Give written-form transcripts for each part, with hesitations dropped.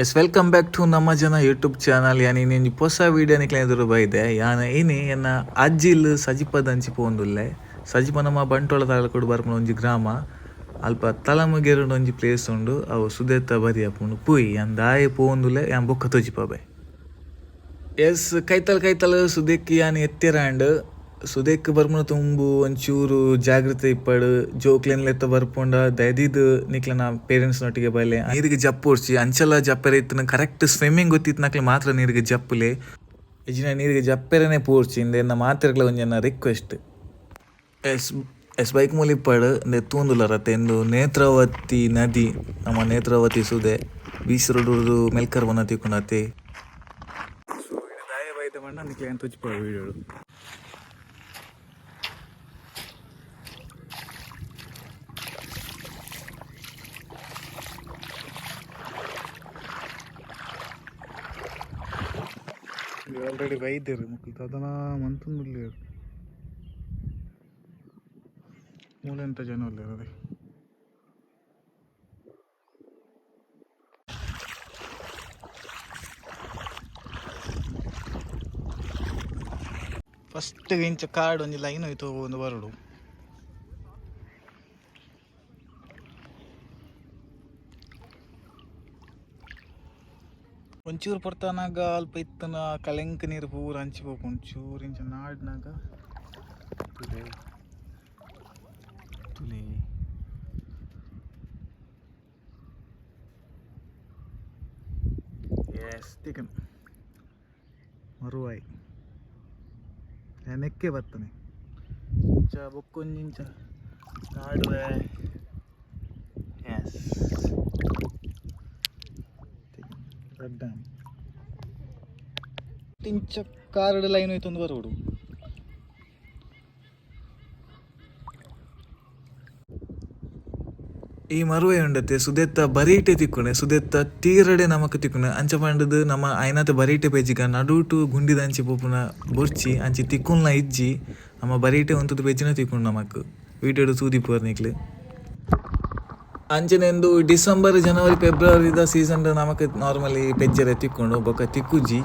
S, welcome back to ನಮ್ಮ ಜನ YouTube channel. ಯಾನ್ ಇನ್ನೊಂಜಿ ಪೊಸ ವೀಡಿಯೋ ನಿಕ್ಲೆ ಎದುರು ಬೈದೆ. ಯಾನ್ ಇನಿ ಎನ್ನ ಅಜ್ಜಿಲ್ ಸಜಿಪದಂಚಿ ಪೋಂದುಲ್ಲೆ. ಸಜಿಪ ನಮ್ಮ ಬಂಟ್ವಾಳ ತಾಲೂಕುಡು ಬರ್ಪುನ ಒಂಜಿ ಗ್ರಾಮ. ಅಲ್ಪ ತಲಮುಗೇರುಂಡು ಒಂಜಿ ಪ್ಲೇಸ್ ಉಂಡು, ಅವು ಸುದೆತ್ತ ಬರಿ ಆಪುಂಡು. ಪೂಯಿ ಯಾನ್ ದಾಯೆ ಪೋಂದುಲ್ಲೆ ಯಾನ್ ಬೊಕ್ಕ ತೋಜಿಪಾಬೆ. ಎಸ್, ಕೈತಲ್ ಕೈತಲ್ ಸುದೆಕ್ ಯಾನ್ ಎತ್ತಿರಾಂಡ್. ಸುದೆಕ್ ಬರ್ಪುನ ತುಂಬು ಒಂಚೂರು ಜಾಗ್ರತೆ ಇಪ್ಪಡು. ಜೋಕ್ಲೆನ್ ಲೆತ್ತ ಬರ್ಪುಂಡ ದಯದೀದ್ ನಿಕ್ಲೆನ ಪೇರೆಂಟ್ಸ್ ನೊಟ್ಟಿಗೆ ಬಲೆ. ನೀರಿಗೆ ಜಪ್ಪೊಡ್ಚಿ. ಅಂಚಲ ಜಪ್ಪೆರೆ ಇತ್ತಿನ ಕರೆಕ್ಟ್ ಸ್ವಿಮ್ಮಿಂಗ್ ಗೊತ್ತಿತ್ತಿನಕ್ಲೆ ಮಾತ್ರ ನೀರಿಗೆ ಜಪ್ಪುಲೆ. ಇಜ್ಜಿನ ನೀರಿಗೆ ಜಪ್ಪೆರೆನೆ ಪೋರ್ಚಿ. ಇಂದೆನ್ನ ಮಾತೆರ್ಗ್ಲ ಒಂಜೆನ್ನ ರಿಕ್ವೆಸ್ಟ್. ಎಸ್ ಎಸ್, ಬೈಕ್ ಮೂಲ ಇಪ್ಪಡು. ಇಂದೆ ತೂಂದುಲ್ಲರತ್ತೆ, ಇಂದು ನೇತ್ರಾವತಿ ನದಿ, ನಮ್ಮ ನೇತ್ರಾವತಿ ಸುದೆ. ಬೀಚ್ ರೋಡ್ ಮೆಲ್ಕರ್ ಬನ್ನ ತಿಕ್ಕುಂಡತೆ. ಸೊ ದಾಯ ಬೈದ ಪಂಡ ನಿಕ್ಲೆ ತೋಜಿಪಾವು ವಿಡಿಯೋ. ಆಲ್ರೆಡಿ ಬೈದೆರ್ ಮೊಕುಲು, ದಾದನ ಮಂತೊಂದುಲ್ಲೆರ್. ಮೂಲು ಎಂತ ಜನ ಉಲ್ಲೆರ್ ಅದೇ. ಫಸ್ಟ್ ಇಂಚ ಕಾರ್ಡ್ ಒಂಜಿ ಲೈನ್ ಹೋಯ್ತು ಒಂದು ಬರಡು. ಒಂಚೂರು ಪೊರ್ತನಾಗ ಅಲ್ಪ ಇತ್ತನ ಕಲೆಂಕ್ ನೀರು ಪೂರ ಅಂಚಿ ಪೋಪುಂಡು. ಚೂರು ಇಂಚ ನಾಡ್ನಾಗ ತುಲೆ ತುಲೆ. ಎಸ್, ತಿಕನ್ ಮರುವಾಯಿ ನೆಕ್ಕೆ ಬರ್ತನೆ. ಇಂಚ ಬೊಕ್ಕೊಂಜಿ ಇಂಚ ನಾಡುವೆ. ಎಸ್, ರೆಡ್ ಇಂಚ ಕಾರ್ಡ್ ಲೈನ್ ಹೋಯ್ತು ಬರೋಡು. ಈ ಮರುವೆ ಉಂಡತೆ ಸುದೆತ್ತ ಬರೀಟೆ ತಿಕ್ಕುಣೆ, ಸುದೆತ್ತ ತೀರಡೆ ನಮಕ್ ತಿಕ್ಕುಣೆ. ಅಂಚ ಪಂಡದು ನಮ್ಮ ಐನಾತ ಬರೀಟೆ ಪೆಜ್ಜಿಗ ನಡುಟು ಗುಂಡಿದ ಅಂಚಿ ಪೋಪುನ ಬೊರ್ಚಿ, ಅಂಚಿ ತಿಕ್ಕುನ್ಲ ಇಜ್ಜಿ. ನಮ್ಮ ಬರೀಟೆ ಉಂತುದು ಪೆಜ್ಜಿನ ತಿಕ್ಕುಂಡು ನಮಕ್. ವೀಡಿಯೋಡು ತೂದಿಪ್ಪುವರ್ ನಿಕ್ಲು. ಅಂಚನೆಂದು ಡಿಸೆಂಬರ್, ಜನವರಿ, ಫೆಬ್ರವರಿದ ಸೀಸನ್ ನಮಕ್ ನಾರ್ಮಲಿ ಪೆಜ್ಜರೆ ತಿಕ್ಕುಂಡು, ಬೊಕ ತಿಕ್ಕುಜಿ.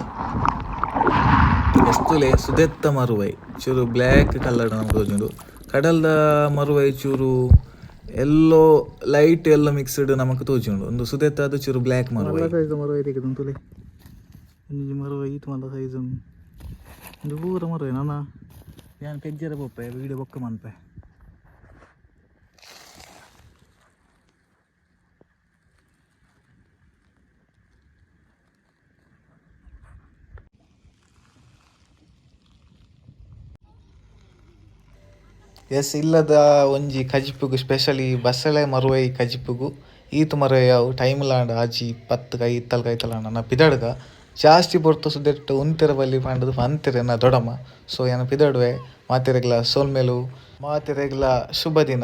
ಎಸ್ತುಲೆ ಸುದೆತ್ತ ಮರುವೈ ಚೂರು ಬ್ಲ್ಯಾಕ್ ಕಲರ್ ನಮಕ್ ತೋಜುಂಡು. ಕಡಲ್ದ ಮರುವೈ ಚೂರು ಎಲ್ಲೋ, ಲೈಟ್ ಎಲ್ಲೋ ಮಿಕ್ಸ್ಡ್ ನಮಕ್ ತೋಜುಂಡು. ಒಂದು ಸುದೆತ್ತ ಚೂರು ಬ್ಲ್ಯಾಕ್ ಮರುವೈ. ಸೈಜ್ ಮರುವೈ ತಿಕ್ಕುದು ತುಲೆ. ಒಂಜಿ ಮರುವೈ ಈತ್ ಮಲ್ಲ ಸೈಜ್ ಒಂದು ಪೂರ ಮರುವೈ. ನನ್ನ ಯಾನ್ ಪೆಜ್ಜರೆ ಪೋಪೆ, ವೀಡಿಯೋ ಬೊಕ್ಕ ಮನ್ಪೆ. ಎಸ್, ಇಲ್ಲದ ಒಂಜಿ ಕಜಿಪುಗು, ಸ್ಪೆಷಲಿ ಬಸಳೆ ಮರುವೈ ಕಜಿಪುಗು ಈತ್ ಮರುವೈ ಅವು. ಟೈಮ್ ಲಾಂಡ ಆಜಿ ಪತ್ತು ಕೈ ಇತ್ತಲ್ ಕೈತಲಾಂಡ ನಾ ಪಿದಡ್ಗ. ಜಾಸ್ತಿ ಪೊರ್ತು ಸುದೆಟ್ಟು ಉಂತೆರ ಬಲ್ಲಿ ಪಂಡದು ಪಂತೆರ್ ಎನ್ನ ದೊಡಮ್ಮ. ಸೊ ಯಾನ್ ಪಿದಡುವೆ. ಮಾತೆರೆಗ್ಲ ಸೊಲ್ಮೆಲು, ಮಾತೆರೆಗ್ಲ ಶುಭ ದಿನ.